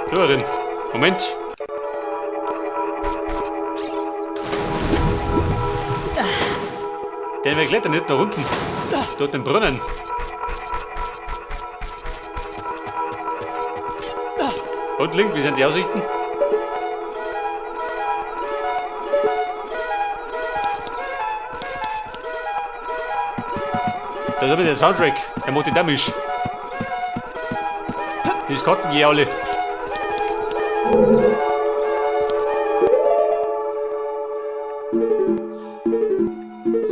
Hörerin. Moment. Denn wir klettern nicht nach unten. Dort den Brunnen. Und Link, wie sind die Aussichten? Da ist aber der Soundtrack. Der macht die Damage. Das Katzengejaule.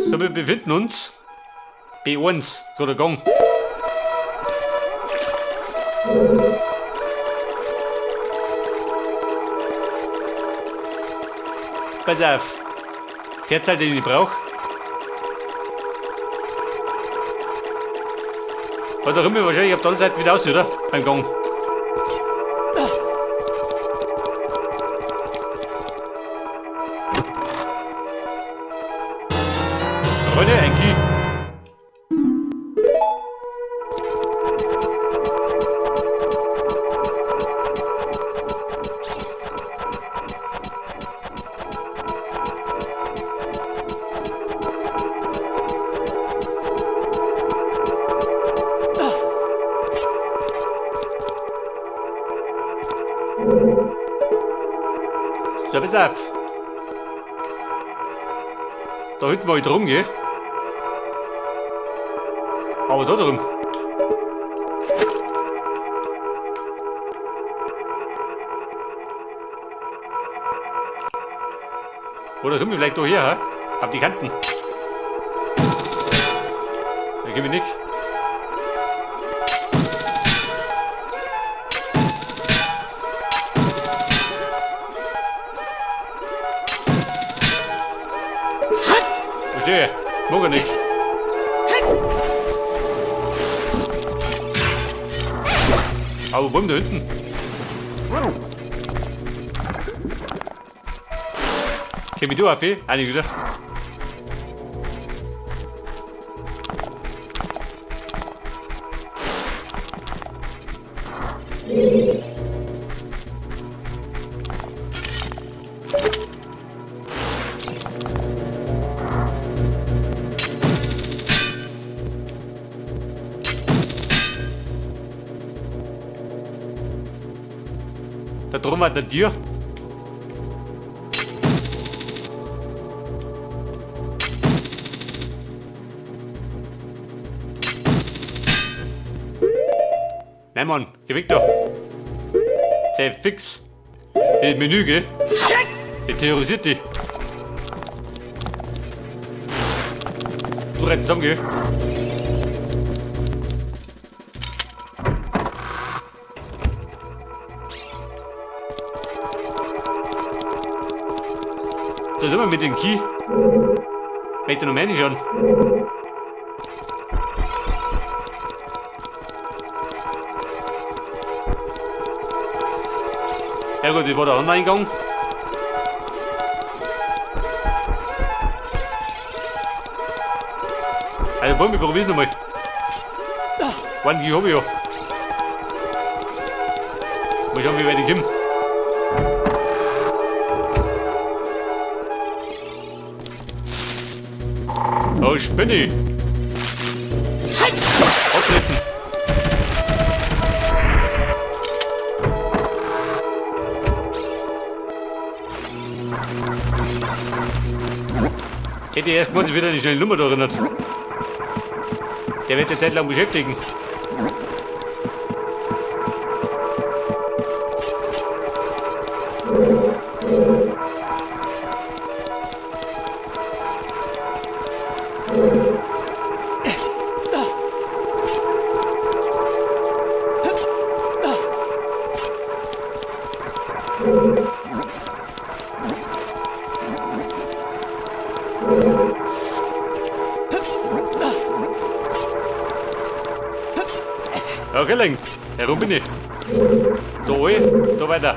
So, wir befinden uns B1, gerade Gang. Pass auf. Herzteil, den ich brauche. Aber da kommen wir wahrscheinlich auf der anderen Seite wieder aus, oder? Beim Gang. Freunde, ein Key. Ja, pass auf. Da hinten war ich drum, gell? Aber da drum. Oder kommen wir vielleicht da her, hä? Auf die Kanten. Da gehen wir nicht. Verstehe. Mag er nicht. Aber wo da hinten? Komm ich da auf? Auch nicht wieder. Da drum hat ein Tier. Nein, Mann, geh weg da. Sei fix. Das Menü, gell? Der terrorisiert dich. Du rennst zusammen, gell? Da sind wir mit dem Key. Möchte noch mehr nicht schauen. Ja gut, ich war der Online-Gang. Also wollen wir probieren nochmal. One Key hab ich ja. Mal schauen, wie weit ich komme. Oh, Spinne! Auftreten! Hätte ich erst mal wieder eine schnelle Nummer da erinnert. Der wird die Zeit lang beschäftigen. Okay, Link. Herum bin ich. Da rein, da weiter.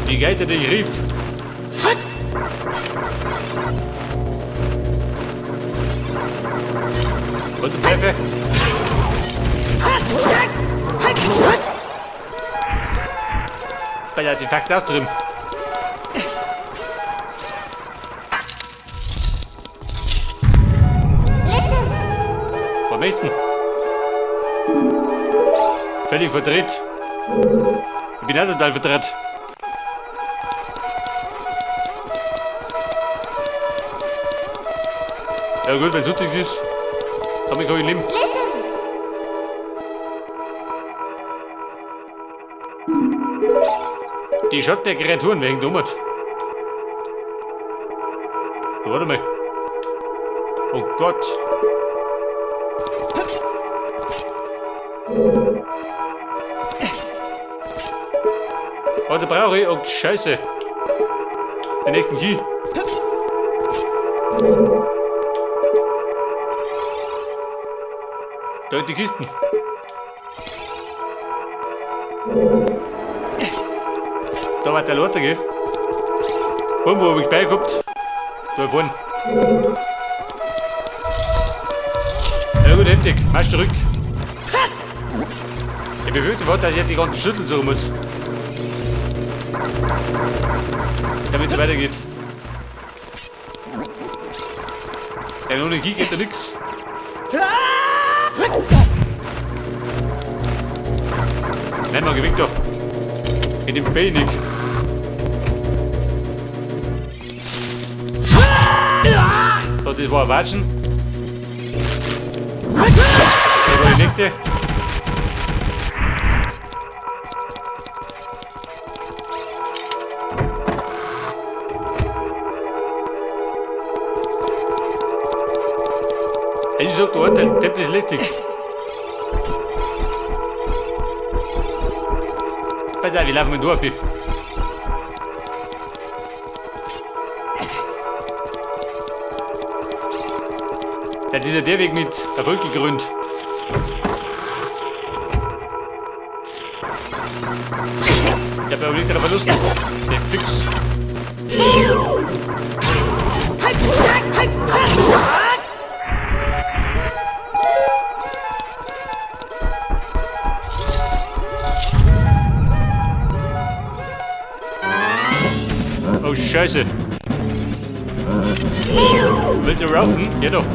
Die Geiter, die ich rief. Und die Pfeife. Bei der die Fakt auch drin. Was möchten? Völlig verdreht. Ich bin auch total verdreht. Ja gut, wenn es nötig ist, damit kann ich leben. Die Schatten der Kreaturen wegen dummert. Warte mal. Oh Gott. Oh, da brauche ich. Oh, Scheiße. Den nächsten Key. Da sind die Kisten. Da war der Lothar, gell? Und wo hab ich beigehabt? Da vorne. Ja gut, heftig. Marsch zurück. Ich befürchte fast, dass ich jetzt die ganzen Schütteln suchen muss. Damit es weitergeht. Ja, ohne Key geht da nix. Nein, man gewinnt doch. In dem Spiel nicht. So, das war ein Watschen. Das war die nächste. Ich sag, du hast der Teppich ist lästig. Pass auf, wir laufen mit durch. Ja, dieser der Weg mit Erfolg gekrönt. Ich hab aber nicht darauf Verlust. Der fix. Oh Scheiße. Willst du raufen? Ja doch.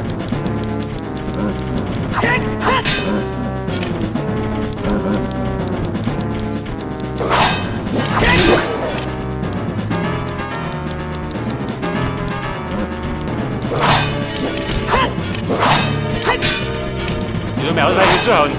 Ich soll mir ausreichend zuhauen.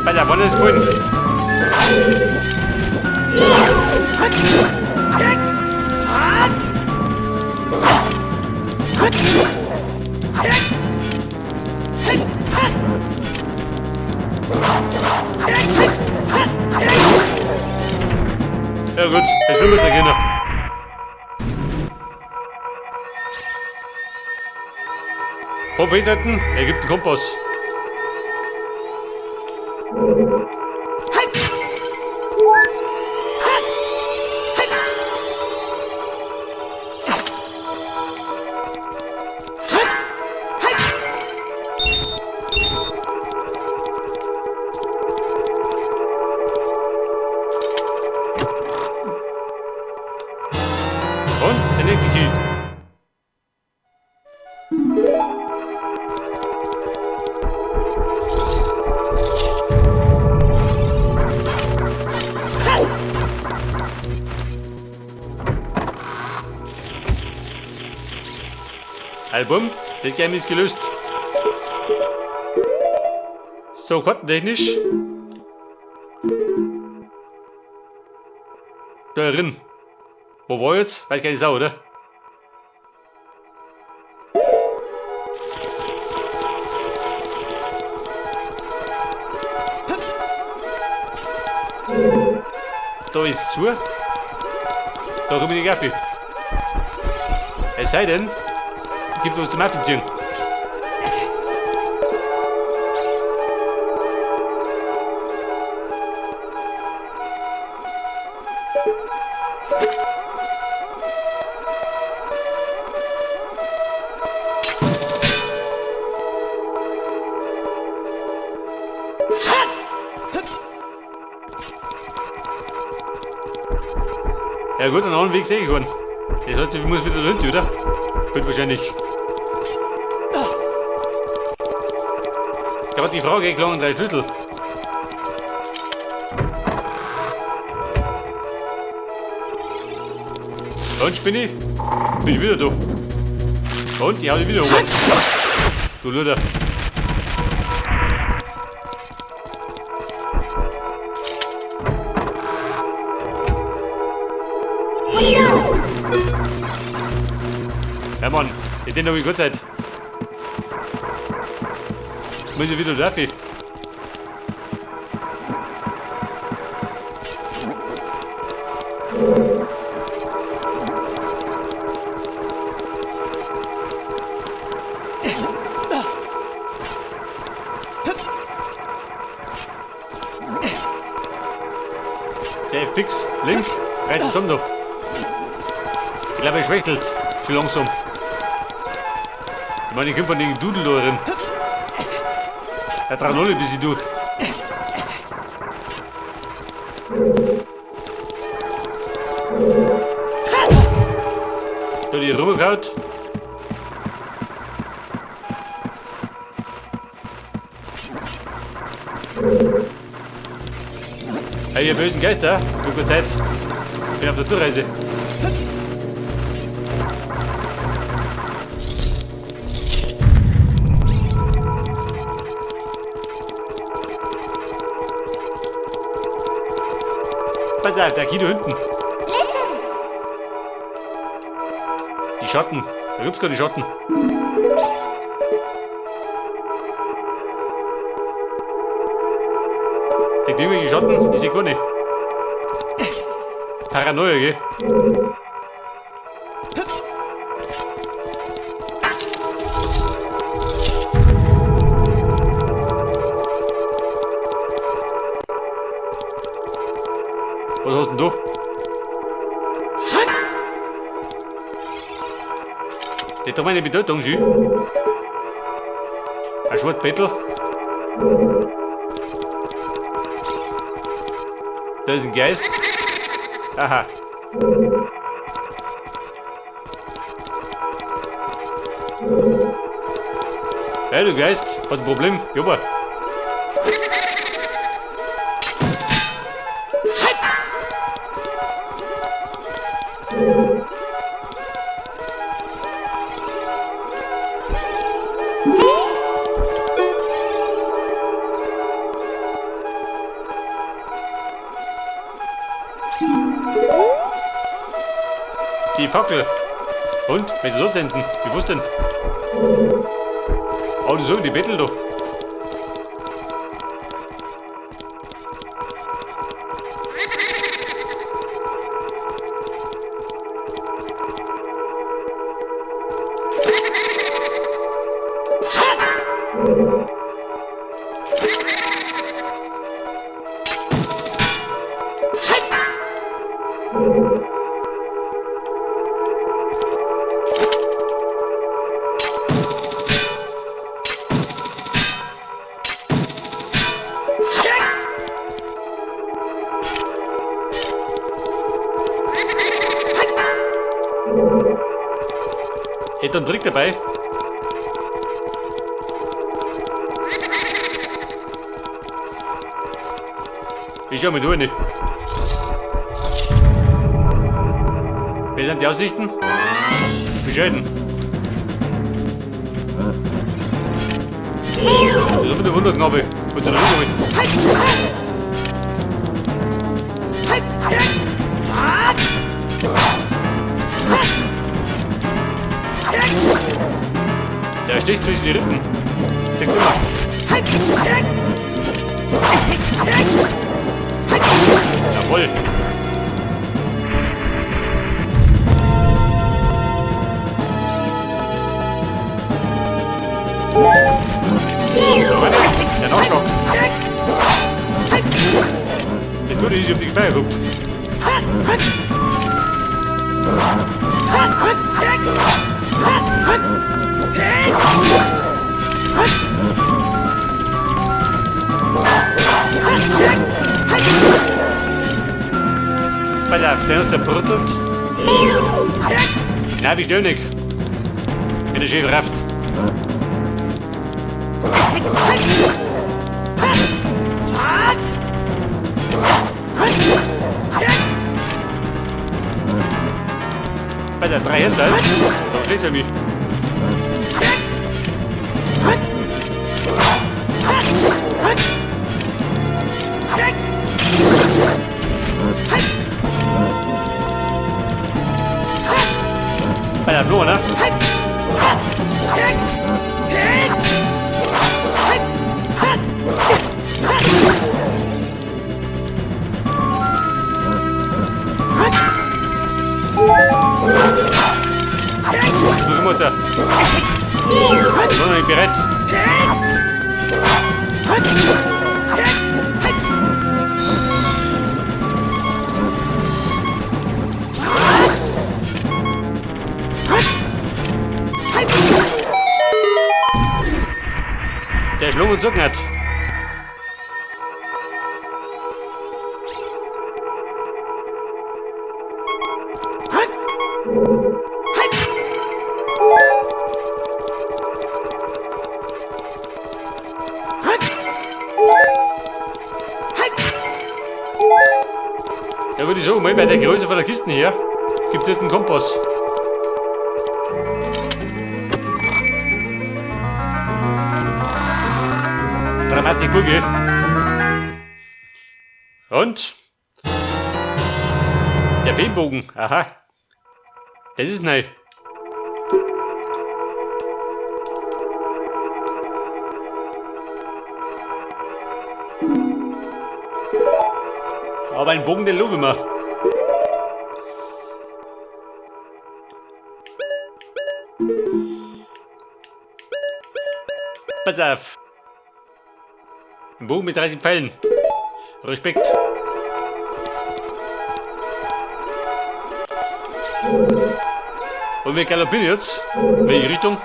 Bei der Wolle ist grün. Ja gut, jetzt will man es erkennen. Vom Hinten ergibt einen Kompass. Und der nächste Key. Album, das Game ist gelöst. So, kartentechnisch. Da drin. Wo war jetzt? Weiß keine Sau, oder? Da ist zu. Da komme ich nicht auf. Es sei denn, es gibt was zum Aufziehen. Ja gut, einen anderen Weg sehe ich keinen. Das heißt, ich muss wieder da hinten, oder? Wird wahrscheinlich. Ich habe die Frage gelangen, drei Schlüssel. Und bin ich? Bin ich wieder da. Und ich hau dich wieder um. Du Luder. Ja Mann, ich den hab ich gut Zeit. Muss ich wieder dafür. Der fix, link, rechts zusammen da. Ich glaube, er schwächtelt schon langsam. Ich meine, ich komme von den Dudel da drin. Der traut alle ein bisschen durch. Da die rumgehauen. Hey, ihr bösen Geister, gute Zeit. Ich bin auf der Tourreise. Pass auf, der Kino hinten. Die Schatten. Da gibt's keine Schatten. Ich nehme die Schatten, ich seh gar nicht. Paranoia, gell? Was hast denn du? Das hat doch meine Bedeutung, schön. Ein Schwarzbettel. Da ist ein Geist. Aha. Hey, du Geist, hast ein Problem? Jobba. Die Fackel. Und? Wenn sie so senden? Wie wusste denn? Oh, das ist die Bettel doch. Hätte einen Trick dabei. Ich schau mir durch nicht. Wie sind die Aussichten? Bescheiden. Das ist aber der Wunderknabe. Und der Rücken. Der sticht zwischen die Rippen. Zeig's immer. Jawohl. Der Nachschlag. Der Gute ist, ich hab die Gespeicher geguckt. Pass auf, der hat bruttelt. Nein, wie schnell nicht. Wenn der Schäfer rafft. Pass auf, 3 Hände. Da schlägt er mich. Bei der Blume, ne? Mutter. Ich bin noch nicht bereit. Der Schlung und Zucken hat. Ja, würde ich sagen, mal bei der Größe von der Kisten hier gibt es jetzt einen Kompass. Dramatik Boogie. Und? Der Feenbogen, aha. Das ist neu. Aber einen Bogen, den lobe ich mir. Pass auf. Ein Bogen mit 30 Pfeilen. Respekt. Und wir galoppieren jetzt. Welche Richtung?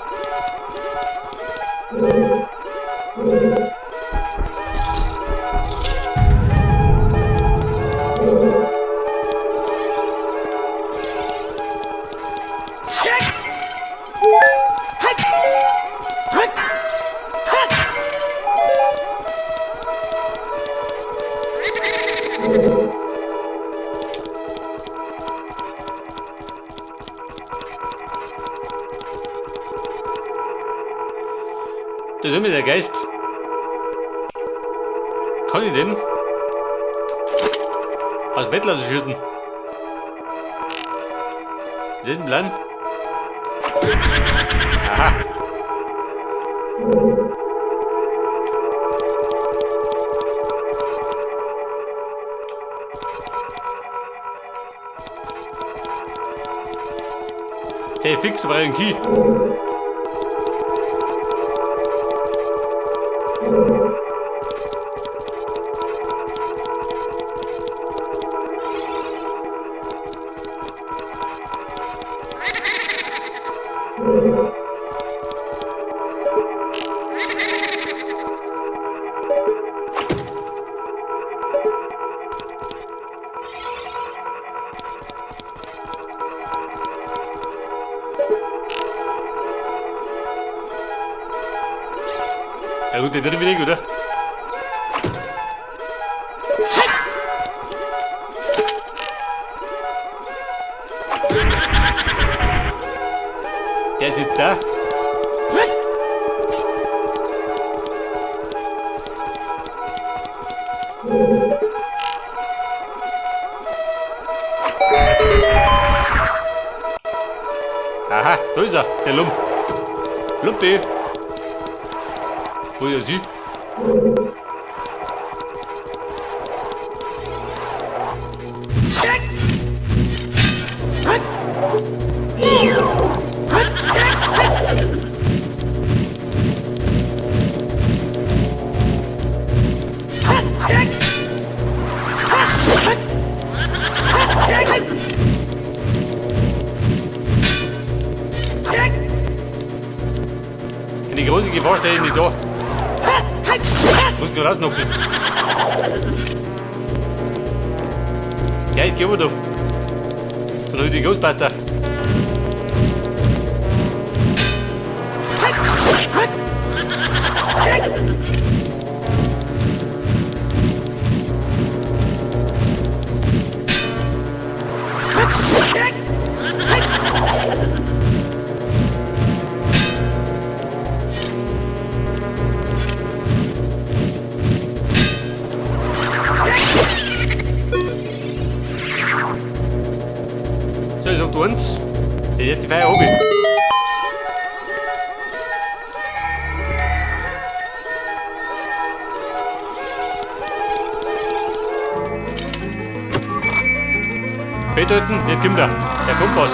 Das ist immer der Geist. Kann ich denn? Aus Bett lassen schießen. Das ist ein Plan. Aha. Der fix aber ein Key. Ja gut, der dritte Weg, oder? Der sitzt da. Aha, da ist er, der Lump. Lumpi. Wo ist sie? Eine große Gefahr stehe ich nicht da. Muss ich rausnocken. Ja, ich geh aber da. So, die Ghostbuster. So, ich sag du eins, die letzte Feier hab ich. Bedeuten, jetzt kommt er, der Kompass.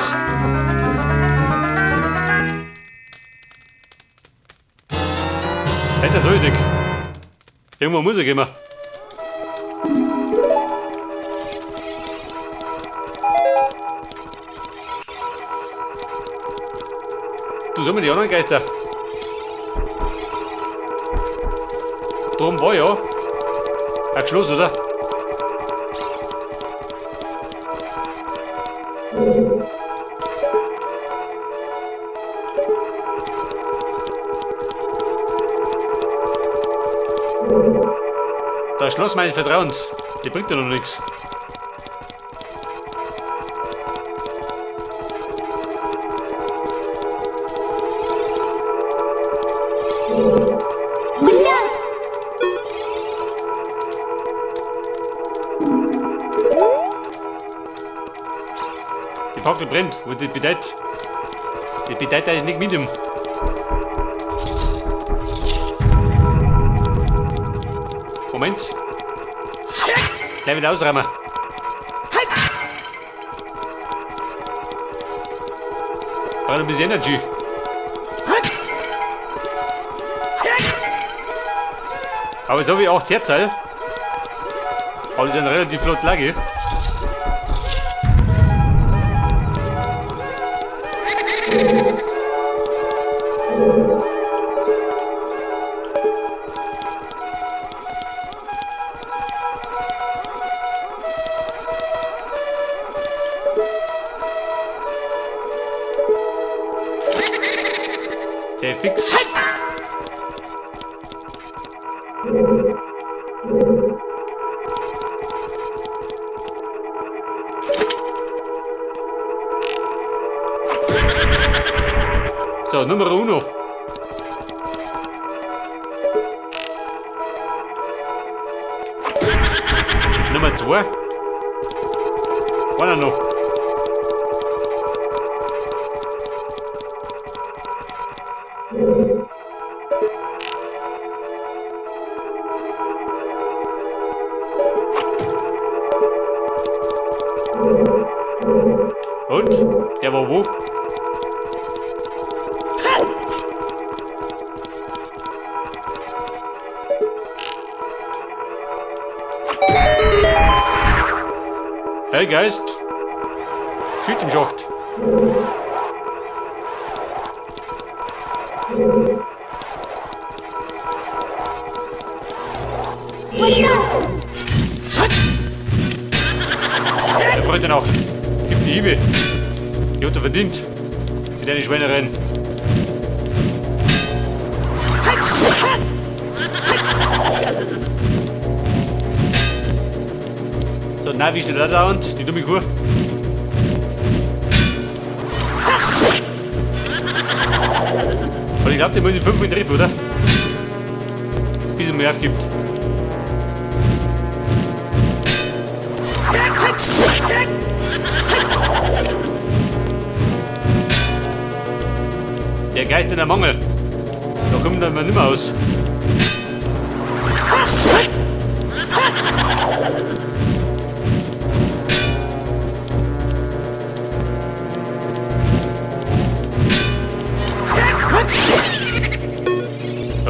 Weiter soll ich nicht. Irgendwann muss er gehen. Du, sollen wir die anderen Geister? Drum war ja ein Schloss, oder? Das Schloss meines Vertrauens, die bringt ja noch nichts. Die Fackel brennt, und das bedeutet, das ist nicht mit ihm. Moment. Gleich wieder ausräumen. Brauche ein bisschen Energy. Aber jetzt habe ich 8 Herzl. Aber die sind relativ flott Lage. Der fix. So, Nummer uno. Nummer 2. Einer noch. Und? Der war wo? Hey Geist! Schießt im Schacht! Der Freund der Nacht! Gib die Hiebe! Die hat er verdient! Mit deinen Schweinereien! So, na, wie schnell da dauernd, die dumme Kuh. Und ich glaube, der muss ich 5 treffen, oder? Bis er mir aufgibt. Der Geist in der Mangel. Da kommt dann mal nimmer aus.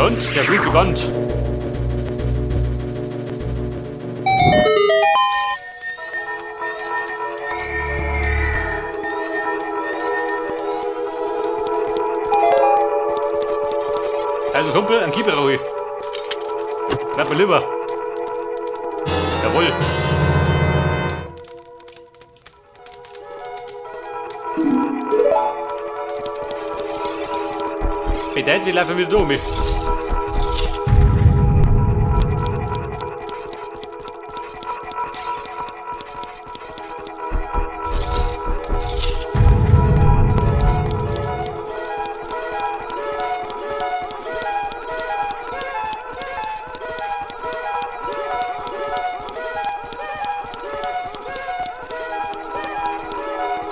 Und der Fluch gebannt. Also Kumpel, einen Keeper brauche ich. Bleib mir lieber. Jawohl. Bedeutet, wir laufen wieder da um.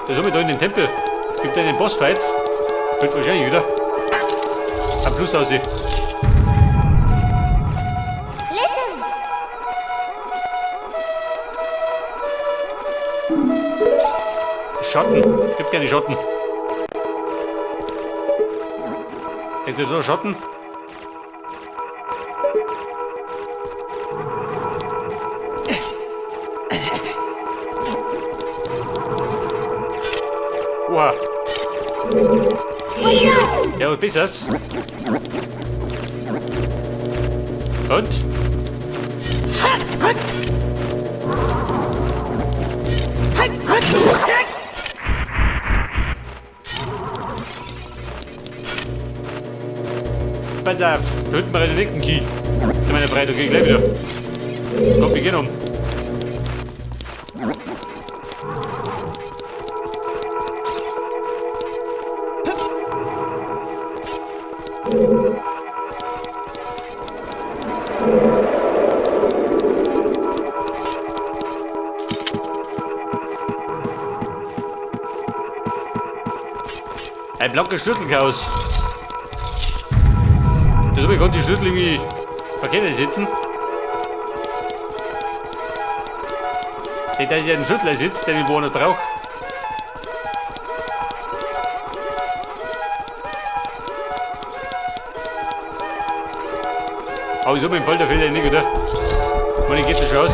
Da sind wir da in den Tempel. Gibt einen Bossfight. Wird wahrscheinlich wieder. Am Plus aussehen. Schatten. Gibt keine Schatten. Ist da Schatten? Oha. Ja, was besseres? Und? Pass auf, da hinten mal den nächsten Key. Ich meine Freiheit, okay, gleich wieder. Komm, wir gehen um. Ein blankes Schlüsselchaos. Das habe ich konnte die Schlüssel irgendwie verkehrt sitzen. Nicht, dass ich einen Schlüssel sitzt, den ich woanders brauche. Aber ich habe im Fall der Fälle nicht, oder? Ich meine, geht das schon aus.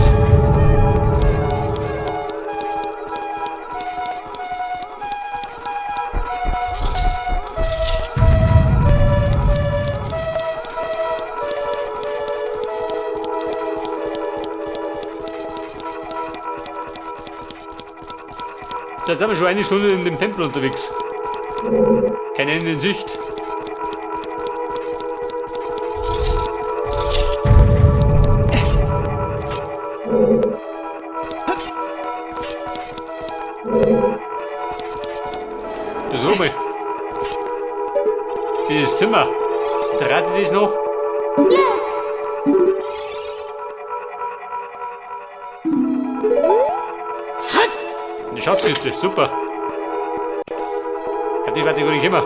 Da sind wir schon eine Stunde in dem Tempel unterwegs. Kein Ende in Sicht. Das ist mal. Dieses Zimmer. Draht das noch? Die Schatzkiste, super. Ja, die werde ich gar nicht immer.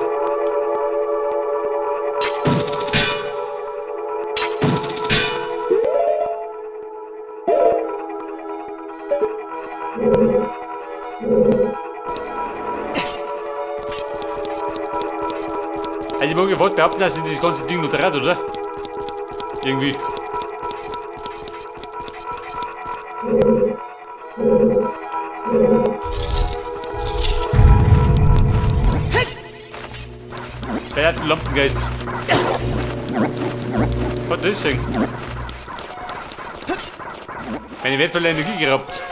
Also ich mag fast behaupten, dass ich das ganze Ding noch dreht, oder? Irgendwie. Wer hat einen Lampengeist? Was ist das denn? Meine wertvolle Energie geraubt.